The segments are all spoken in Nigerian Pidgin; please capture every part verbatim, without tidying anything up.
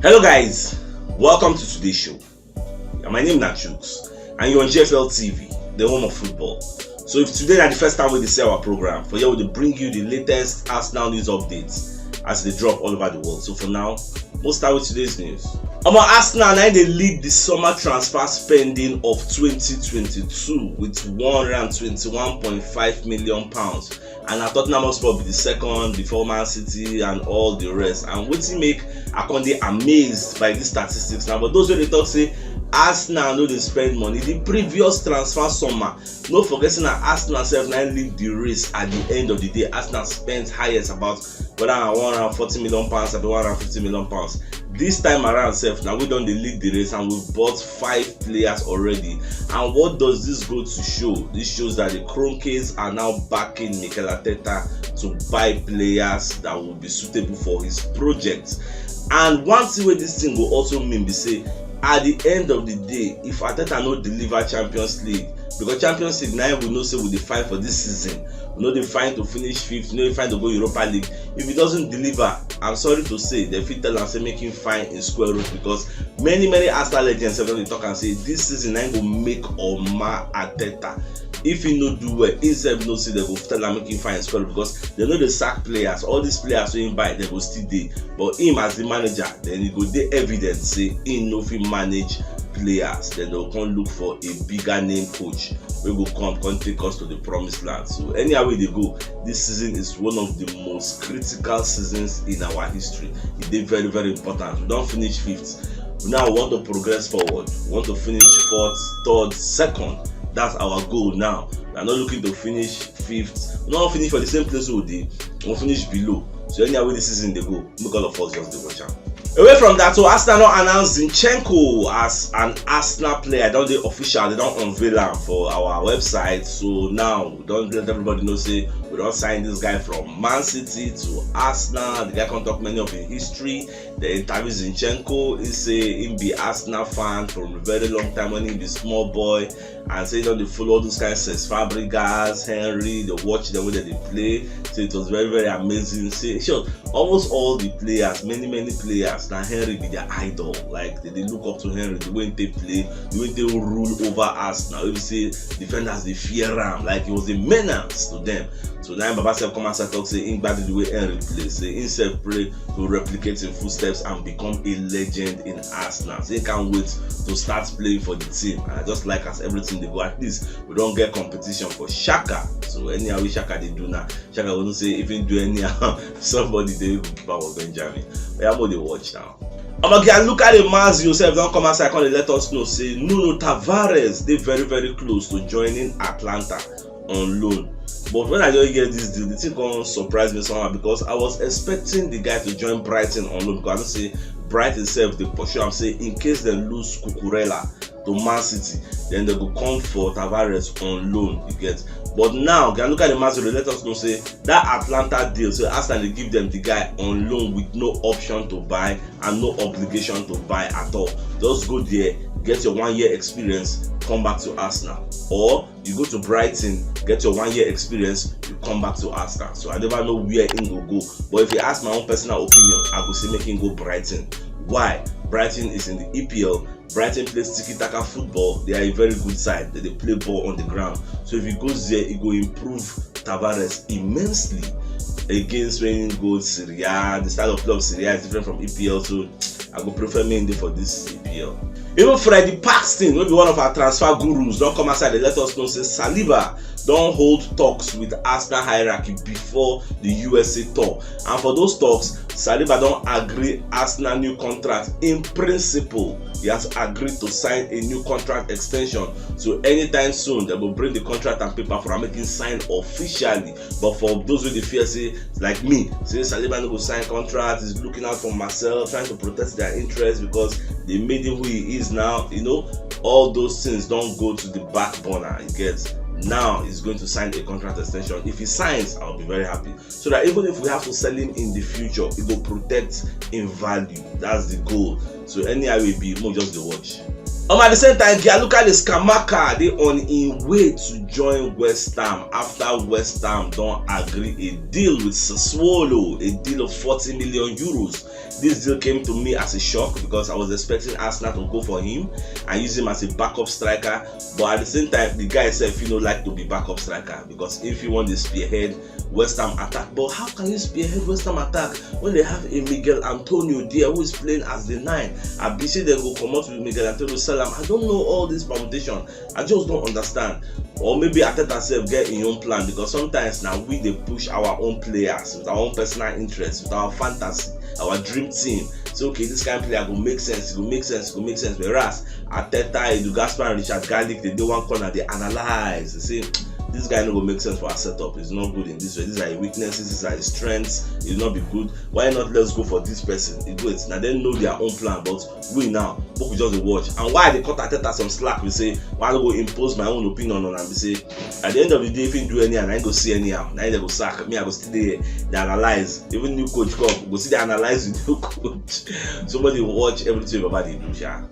Hello guys, welcome to today's show. Yeah, my name na Chuks and you're on G F L T V, the home of football. So if today na the first time we dey see our program, for here we dey bring you the latest Arsenal news updates as they drop all over the world. So for now, we'll start with today's news. Omo, Arsenal na dey lead the summer transfer spending of twenty twenty-two with one hundred twenty-one point five million pounds, and na Tottenham Hotspur be the second before Man City and all the rest. And wetin make I come dey amazed by these statistics now, but those wey dey talk say Arsenal no dey spend money the previous transfer summer, no forget say na Arsenal sef na lead the race at the end of the day. Arsenal spent highest, about whether na one hundred forty million pounds or one hundred fifty million pounds. This time around sef, na we don dey lead the race and we bought five players already. And what does this go to show? This shows that the Kroenkes are now backing Mikel Arteta to buy players that will be suitable for his project. And one thing wey this thing go also mean be say, at the end of the day, if Arteta no deliver Champions League, because Champions League na we know say we dey fight for this season, we no dey find to finish fifth, we no dey find to go Europa League. If he doesn't deliver, I'm sorry to say, they fit tell am say make him find in square root, because many many Arsenal legends sef don dey talk am say this season na go make or mar Arteta. If he no do well, he sef know say they go tell am make him find in square root, because they no dey sack players. All these players wey him buy, they go still dey. But him as the manager, then e go dey evident say he no fit manage players. Then they'll come look for a bigger name coach wey go come come take us to the promised land. So anyhow wey dey go, this season is one of the most critical seasons in our history. E dey very very important. We don finish fifth. We now want to progress forward. We want to finish fourth, third, second. That's our goal now. We are not looking to finish fifth. We no wan finish for the same place we dey. We wan finish below. So anyhow wey the season dey go, make all of us just dey watch am. Away from that, so Arsenal don announce Zinchenko as an Arsenal player. Don dey official, they don unveil am for our website. So now we don let everybody know say we don sign this guy from Man City to Arsenal. The guy come talk many of him history. They interview Zinchenko. He say he be Arsenal fan from a very long time when he be small boy, and say he don dey follow all those kind of Cesc Fabregas, Henry, dey watch them wey dem dey play. So it was very very amazing. Say sure, almost all the players, many many players, na Henry be their idol. Like they dey look up to Henry, the way he take play, the way he take rule over Arsenal. Wey be say defenders dey fear am. Like he was a menace to them. So now Baba sef come outside talk say he gbadu the way Henry play. Say himself pray to replicate him footsteps and become a legend in Arsenal. Say he can't wait to start playing for the team. And I just like as everything dey go. At least we don get competition for Xhaka. So anyhow wey Xhaka dey do now, Xhaka go know say if he do anyhow, somebody dey go keep am for Benjamin. Oya, mo dey watch now. Omo, Gianluca De Marzio sef don come outside come dey let us know say Nuno Tavares dey very very close to joining Atalanta on loan. But when I just hear this deal, the thing come surprise me somehow, because I was expecting the guy to join Brighton on loan, because I know say Brighton sef dey pursue am say in case dem lose Cucurella to Man City, then they go come for Tavares on loan, you get. But now Gianluca De Marzio dey let us know say that Atalanta deal, so Arsenal dey give them the guy on loan with no option to buy and no obligation to buy at all. Just go there, get your one year experience, come back to Arsenal. Or you go to Brighton, get your one year experience, you come back to Arsenal. So I never know where he go go. But if you ask my own personal opinion, I go say make him go Brighton. Why? Brighton is in the E P L. Brighton plays tiki-taka football. They are a very good side. They dey play ball on the ground. So if he goes there, he go improve Tavares immensely against when he go Serie A. The style of play of Serie A is different from E P L. So I go prefer make he dey for this E P L. Even Freddie Paxton, wey be one of our transfer gurus, don come outside dey let us know say Saliba don hold talks with Arsenal hierarchy before the U S A tour. And for those talks, Saliba don agree Arsenal new contract in principle. He has agreed to sign a new contract extension. So anytime soon, they go bring the contract and paper for am make him sign officially. But for those wey dey fear say, like me, say Saliba no go sign contract, he's looking out for Marseille, trying to protect their interests because they made him who he is now. You know, all those things don go to the back burner. You get? Now he's going to sign a contract extension. If he signs, I'll be very happy. So that even if we have to sell him in the future, it go protect in value. That's the goal. So anyhow we be, mo just dey watch. Um, at the same time, Gianluca Scamacca dey on im way to join West Ham after West Ham don agree a deal with Sassuolo, a deal of forty million euros. This deal came to me as a shock because I was expecting Arsenal to go for him and use him as a backup striker. But at the same time, the guy said he no like to be backup striker because if he want to spearhead West Ham attack. But how can you spearhead West Ham attack when they have a Michail Antonio there who is playing as the nine? I be say they go comot with Michail Antonio, sell am. I don't know all this permutation. I just don't understand. Or maybe Arteta sef get im own plan, because sometimes na we dey push our own players with our own personal interest, with our fantasy, our dream team. So okay, this kind of player go make sense, go make sense, go make sense. Whereas Arteta, Edu Gaspar, and Richard Garlic, they dey one corner, they analyze, they say this guy no go make sense for our setup. He's not good in this way. These are his weaknesses, these are his strengths. He'll not be good. Why not, let's go for this person? It waits. Now they know their own plan, but we now, but we just dey watch. And why they cut Arteta some slack? We say, why I go impose my own opinion on am? We say, at the end of the day, if he do anyhow, I go see anyhow. Now they go sack me. I go still dey analyze. Even new coach come, go see they analyze the new coach. Somebody watch everything about the do, sha.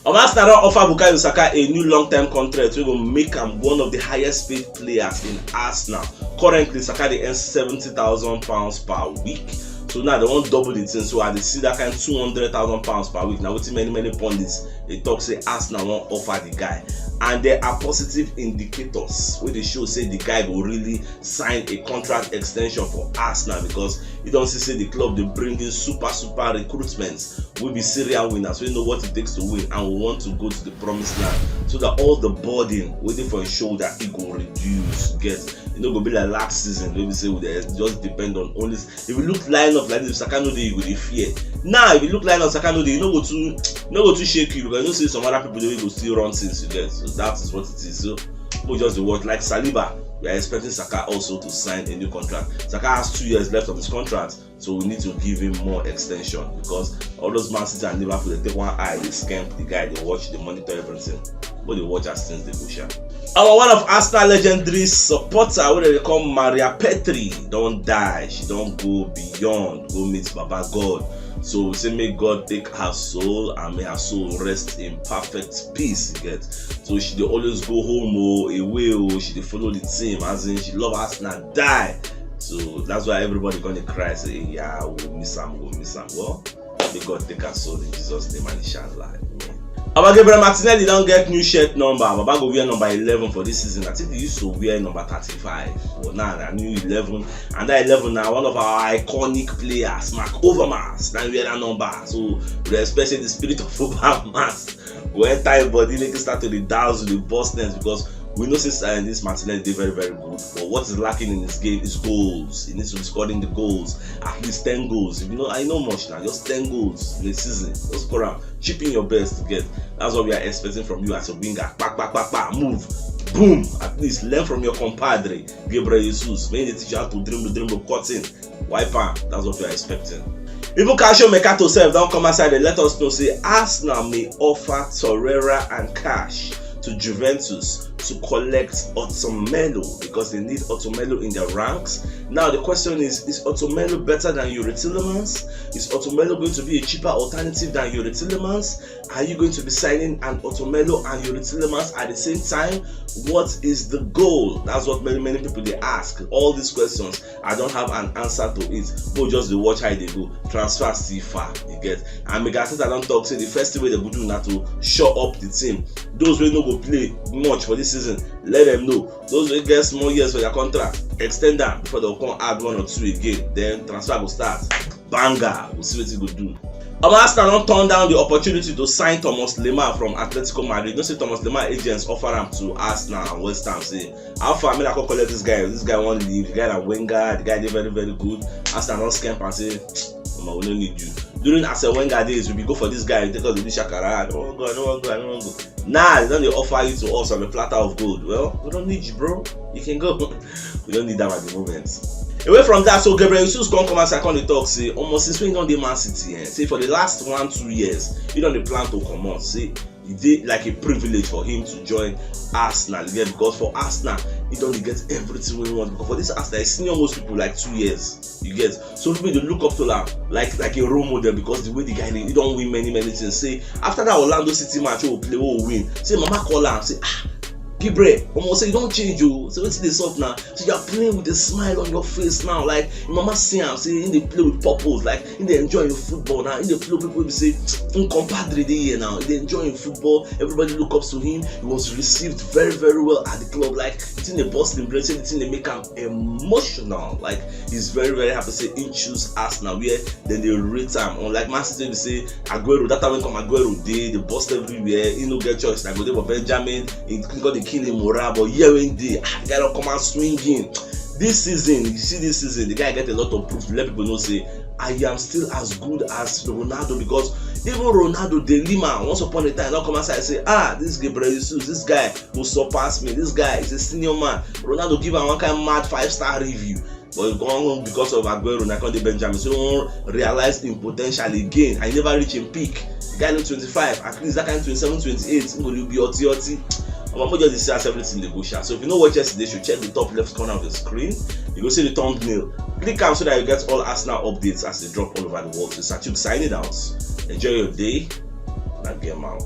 Um, Arsenal don offer Bukayo Saka a new long-term contract wey go make am one of the highest paid players in Arsenal. Currently, Saka dey earn seventy thousand pounds per week. So now they wan double the thing. So I dey see that kind two hundred thousand pounds per week. Now wetin many many pundits dey talk say Arsenal wan offer the guy, and there are positive indicators wey dey show say the guy go really sign a contract extension for Arsenal, because you don see say the club dey bring in super super recruitments. We be serial winners. We know what it takes to win, and we want to go to the promised land so that all the burden waiting for your shoulder, it go reduce. Get, you know, go be like last season. Maybe say we dey just depend on only. If you look line up like this, Saka no dey, you go dey fear. Now, if you look line up, Saka no dey, you no go too, no go too shake you, because you know say some other people dey go still run things, you get. So that is what it is. So we just dey watch. Like Saliba, we are expecting Saka also to sign a new contract. Saka has two years left of his contract. So we need to give him more extension, because all those Man City and Liverpool, they take one eye, they scamp the guy, they watch, they monitor everything. But they watch as things they go, sha. Our one of Arsenal legendary supporter, wey they call Maria Petri, don die. She don go beyond, go meet Baba God. So we say, may God take her soul and may her soul rest in perfect peace. You get? So she dey always go home, oh, away, oh, she dey follow the team. As in, she love Arsenal, die. So that's why everybody gonna cry, say, yeah, we'll miss am, we'll miss am. Well, may God take her soul in Jesus' name, and inshallah. Amen. Baba Gabriel Martinelli don get new shirt number. Baba go wear number eleven for this season. I think he used to wear number thirty-five, but now na new eleven. And that eleven na one of our iconic players, Marc Overmars, na wear that number. So we dey expect say the spirit of Overmars go enter him body, make him start to dey dazzle, dey burst nets, because we know say, uh, this Martinelli dey very very good. But what is lacking in his game is goals. He needs to be scoring the goals, at least ten goals. If you know, I know much now, just ten goals in a season. Just score am. Chip in your best to get. That's what we are expecting from you as a winger. Back, back, back, back. Move. Boom. At least learn from your compadre, Gabriel Jesus. May they teach you how to dribble, dribble, cut in, wipe am. That's what we are expecting. Even Calcio Mercato sef don come outside and let us know say Arsenal may offer Torreira and cash to Juventus to collect Otomelo, because they need Otomelo in their ranks. Now the question is, is Otomelo better than Youri Tielemans? Is Otomelo going to be a cheaper alternative than Youri Tielemans? Are you going to be signing an Otomelo and Youri Tielemans at the same time? What is the goal? That's what many many people they ask. All these questions, I don't have an answer to it. But just dey watch how they go. Transfer still far, you get. And Mikel Arteta don talk say the first thing wey they go do na to shore up the team. Those wey no go play much for this season, let them know. Those wey get small years for their contract, extend them before they come add one or two again. Then transfer go start. Banger, we'll see what he go do. Um, Arsenal don turn down the opportunity to sign Thomas Lemar from Atletico Madrid. You know say Thomas Lemar agents offer am to Arsenal and West Ham. Say, how far, make I come collect this guy? This guy wan leave. The guy na winger. The guy dey very very good. Arsenal don scamp and say, Omo, we no need you. During Arsene Wenger days, we be go for this guy, take us to this shakara. I don't wan go, I don't wan go, I don't wan go. Now they don dey offer you to us on a platter of gold. Well, we don't need you, bro. You can go. We don't need them at the moment. Away from that, so Gabriel Jesus come come outside, come dey talk say, omo, since when he don dey Man City, eh? Say for the last one two years, he don dey plan to comot. Say e dey like a privilege for him to join Arsenal, you get, because for Arsenal, he don dey get everything wey he want. Because for this Arsenal, he senior most people like two years, you get. So people dey look up to am like, like a role model, because the way the guy dey, he don win many, many things. Say, after that Orlando City match wey we play, wey we win, say mama call am, say, "Ah, Gabriel, omo, say you don change o, say wetin dey sup now? So you are playing with a smile on your face now." Like, him mama see am, say he dey play with purpose, like, he dey enjoy him football now, he dey play with people wey be say him compadre dey here now, he dey enjoy him football, everybody look up to him, he was received very, very well at the club. Like, the thing dey burst him brain, say the thing dey make am emotional. Like, he's very, very happy say he choose Arsenal, where dem dey rate am. Unlike Man City, be say Aguero, that time wey come Aguero dey, dey burst everywhere, he no get choice, na go dey for Benjamin, he go dey kill him morale, but here wey he dey, ah, the guy don come out swinging. This season, you see this season, the guy get a lot of proof to let people know say, "I am still as good as Ronaldo," because even Ronaldo de Lima, once upon a time, don come outside say, "Ah, this Gabriel Jesus, this guy go surpass me, this guy is a senior man." Ronaldo give am one kind mad five-star review. But he gone because of Aguero, na come dey Benjamin. So he wan realize him potential again, and he never reach him peak. The guy no twenty-five, at least that kind twenty-seven, twenty-eight, he go be oti oti. Omo, make just dey see as everything dey go sha. So if you no watch yesterday show, check the top left corner of the screen. You go see the thumbnail. Click am so that you get all Arsenal updates as they drop all over the world. So Sachuk signing out. Enjoy your day. Na game out.